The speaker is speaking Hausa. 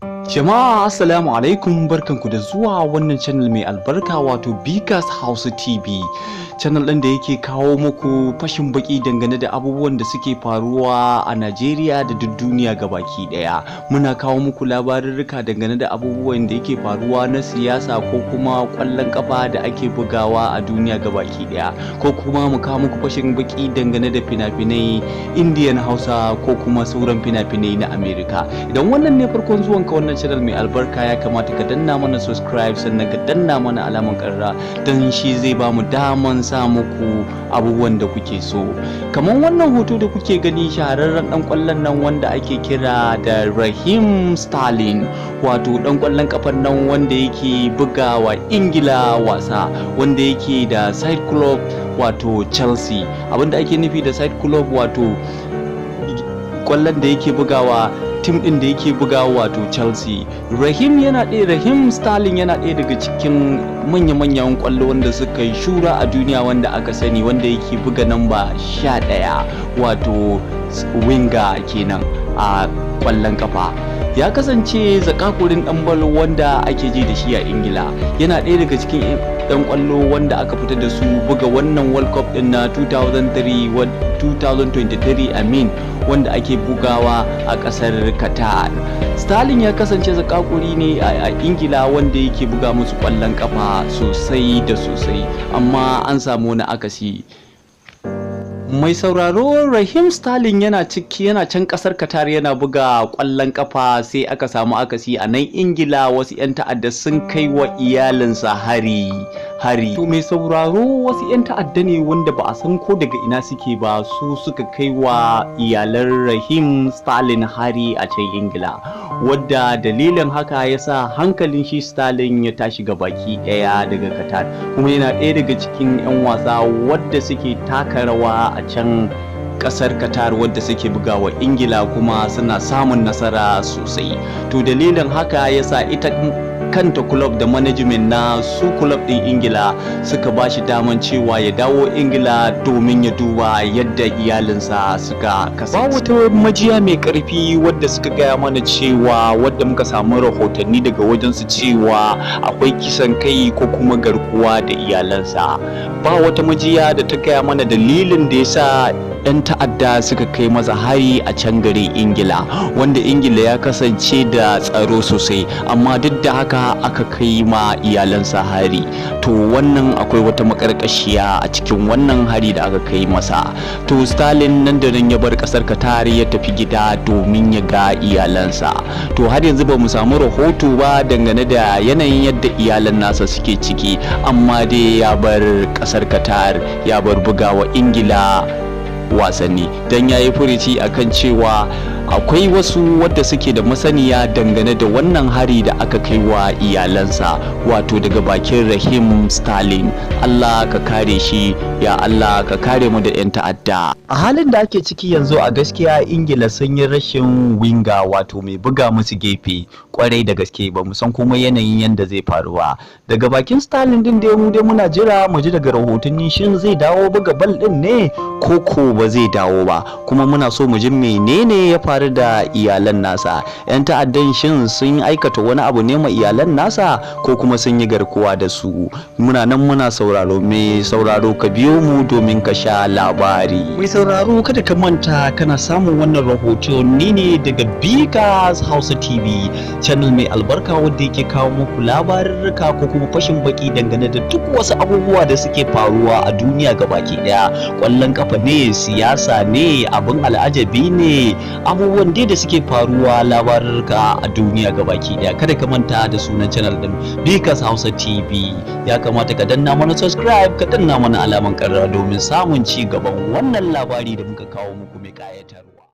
Jama'a, assalamu alaikum, barkanku da zuwa wannan channel mai albarka, wato Bikas Hausa TV. Channel ɗin da yake kawo muku fashin baki dangane da abubuwan da suke faruwa a Najeriya da duk duniya gabaki ɗaya. Muna kawo muku labarurruka dangane da abubuwan da yake faruwa na siyasa ko kuma ƙwallon ƙafa da ake bugawa a duniya gabaki ɗaya. Ko kuma mu kawo muku fashin baki dangane da fina-finai Indian Hausa ko kuma sauran fina-finai na Amerika. Idan wannan ne farkon zuwanka wannan channel mai albarka, ya kamata ka danna mana subscribe, sannan ka danna mana alaman karra, don shi zai ba mu daman sa muku abubuwan da kuke so. Kamar wannan hoto da kuke gani, shahararren dan kwallon nan wanda ake kira da Raheem Sterling, wato dan kwallon kafan nan wanda yake bugawa Ingila wasa, wanda yake da side club, wato Chelsea. Abinda ake nufi da side club, wato kwallon da yake bugawa, team din da yake bugawa, wato Chelsea. Rahim yana ɗaya Raheem Sterling yana ɗaya daga cikin manya-manyan kwallo wanda suka yi shura a duniya, wanda aka sani, wanda yake buga namba 11, wato winger kenan a kwallon kafa. Ya kasance zakakurin dan bal wanda ake ji da shi a Ingila. Yana ɗaya daga cikin dan kwallo wanda aka fitar da su buga wannan World Cup din na 2003, 2023 I mean, wanda ake bugawa a kasar Qatar. Sterling ya kasance zakakuri ne a Ingila wanda yake buga musu kwallon kafa sosai da sosai, amma an samu wani akasi. Mai sauraro, Raheem Sterling yana ciki, yana can kasar Qatar yana buga kwallon kafa, sai aka samu akasi a nan Ingila. Wasu 'yan ta'adda sun kai wa iyalinsa hari. To mai sauraro, wasu 'yan ta'adda ne wanda ba a san ko daga ina suke ba, su suka kai wa iyalan Raheem Sterling hari a can Ingila, wadda dalilin haka ya sa hankalin shi Sterling ya tashi ga baki ɗaya daga Qatar. Kuma yana ɗaya daga cikin 'yan wasa wadda suke taka rawa a can kasar Qatar, wadda suke bugawa Ingila, kuma suna samun nasara sosai. To dalilin haka yasa ita kanta club da management na su club din Ingila suka ba shi daman cewa ya dawo Ingila domin ya duba yadda iyalinsa suka kasance. Ba wata majiya mai karfi wadda suka gaya mana cewa, wadda muka samu rahotanni daga wajensu cewa akwai kisan kai ko kuma garkuwa da iyalansa. Ba wata majiya da ta gaya mana dalilin da yasa 'yan ta'adda suka kai masa hari a can garin Ingila, wanda Ingila ya kasance da tsaro sosai, amma duk da haka aka kai ma iyalansa hari. To wannan akwai wata makarkashiya a cikin wannan hari da aka kai masa. To Sterling nan da nan ya bar kasar Qatar ya tafi gida domin ya ga iyalansa. To har yanzu ba mu samu rahoto ba dangane da yanayin yadda iyalan nasa suke ciki, amma dai ya bar kasar Qatar, ya bar bugawa Ingila wasanni, don ya yi furici akan cewa akwai wasu wadda suke da masaniya dangane da wannan hari da aka kai wa iyalansa, wato daga bakin Raheem Sterling. Allah ka kare shi, ya Allah ka kare mu da 'yan ta'adda. A halin da ake ciki yanzu, a gaskiya Ingila sun yi rashin winger, wato mai buga musu gefe, kwarai da gaske. Ba mu san kuma yanayin yadda zai faru ba. Daga bakin Sterling din dai, mu dai muna jira mu ji daga rahotanni, shin zai dawo buga bal din ne ko ko ba zai dawo ba? Kuma muna so mu ji menene ya faru da iyalan nasa. 'Yan ta'addan, shin sun aikata wani abu ne ma iyalan nasa ko kuma sun yi garkuwa da su? Muna nan muna sauraro. Mai sauraro, ka biyo mu domin ka sha labari. Mai sauraro, kada ka manta kana samun wannan rahoto ni ne daga Bikas Hausa TV, channel mai albarka wanda yake kawo muku labarurruka ko kuma fashin baki dangane da duk wasu abubuwa da suke faruwa a duniya gabaki daya. Kwallon kafa ne, siyasa ne, abin al'ajabi ne, abubuwan dai da suke faruwa, labarurruka a duniya gabaki daya. Kada ka manta da sunan channel din, Bikas Hausa TV. Ya kamata ka danna mana subscribe, ka danna mana alaman karra domin samun ci gaban wannan labari da muka kawo muku mai kayatarwa.